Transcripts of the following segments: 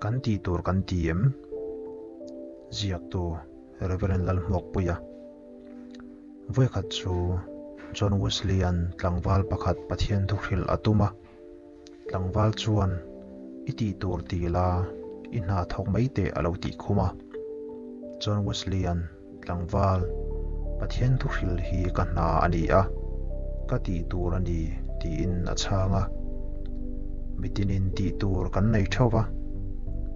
Kan tih tur kan ti em? Ziaktu Rev. Lalhmuakpuia. Vawikhat chu John Wesley-a'n tlangval pakhat Pathian thu hrilh a tum a. Tlangval chuan, I tih tur ti la, i hna thawk mai teh a lo tih khum a. John Wesley-a'n, Tlangval, Pathian thu hrilh hi ka hna a ni a, ka tih tur a ni, tiin a chhang a. Mitinin tih tur kan nei theuh va,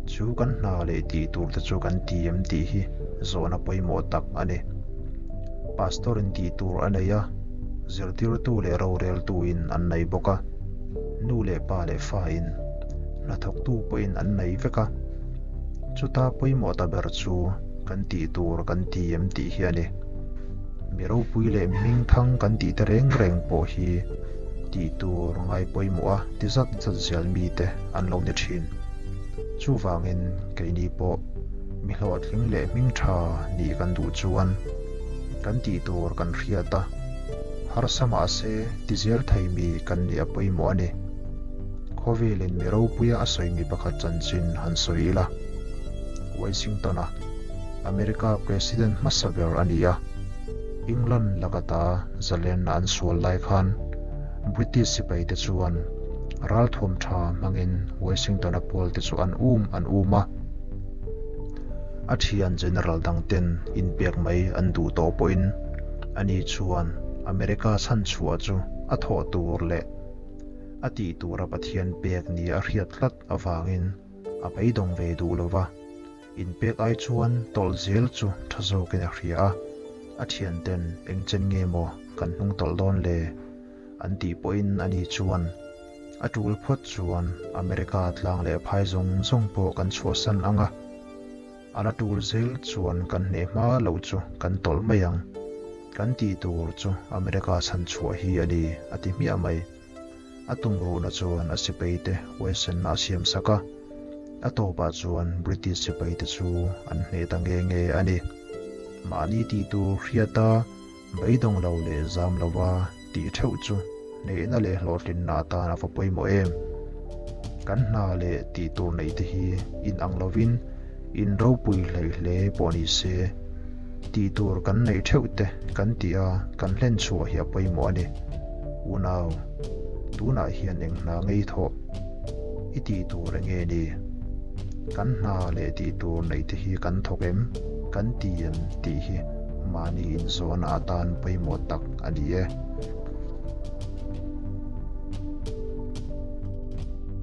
chu kan hna leh tih tur te chu kan ti em tih hi zawhna pawimawh tak a ni. Pastor-in tih tur a nei a, zirtirtu leh roreltuin an nei bawk a, nu leh pa leh fain, hnathawktu pawhin an nei vek a. Chuta pawimawh ta ber chu kan tih tur kan ti em tih hi a ni. Mi ropui leh mi hmingthang kan tih te reng reng pawh hi tih tur ngai pawimawh a ti zat zat zel mite an lo ni thin. Chuvangin keini pawh mi hlawhtling leh hming tha nih kan duh chuan kan tih tur kan hriat a, harsa mahse ti zel thei mi kan nih a pawimawh a ni. Khawvelin mi ropuia a sawi mi pakhat chanchin han sawi ila, Washington-a America President hmasa ber a ni a, England lakata zalenna an sual lai khan British sipaite chuan ralthuam tha hmangin Washington-a pawlte chu an um an um a. A thian General dangten inpek mai an duh tawh pawhin ani chuan America chhanchhuah chu a thawh tur leh a tih tura Pathian pek nia a hriat tlat avangin a beidawng ve duh lo va, inpek ai chuan tawlh zel chu tha zawkin a hria a, a thianten eng chen nge maw kan hnung tawlh dawn le? an tih pawhin ani chuan a tul phawt chuan America tlang leh phai zawng zawng pawh kan chhuahsan ang a, A la tul zel chuan kan hneh hma loh chu kan tawlh mai ang. Kan tih tur chu America chhan chhuah hi a ni, a ti hmiah mai. A tum ruhna chuan a sipaite huaisenna a siam sak a, a tawpah chuan British sipaite chu an hneh ta nge nge a ni. Mahni tih tur hriata beidawng lo leh zam lova tih theuh chu hnehna leh hlawhtlinna atan a va pawimawh em? Kan hna leh tih tur neih te hi inang lovin in ropui hleih hle pawh ni se, tih tur kan neih theuh te kan tih a kan hlen chhuah hi a pawimawh a ni. Unau, tunah hian eng hna ngei thawh i tih tur enge ni? Kan hna leh tih tur neih te hi kan thawk em? Kan ti em tih hi mahni inzawhna atan pawimawh tak a ni e.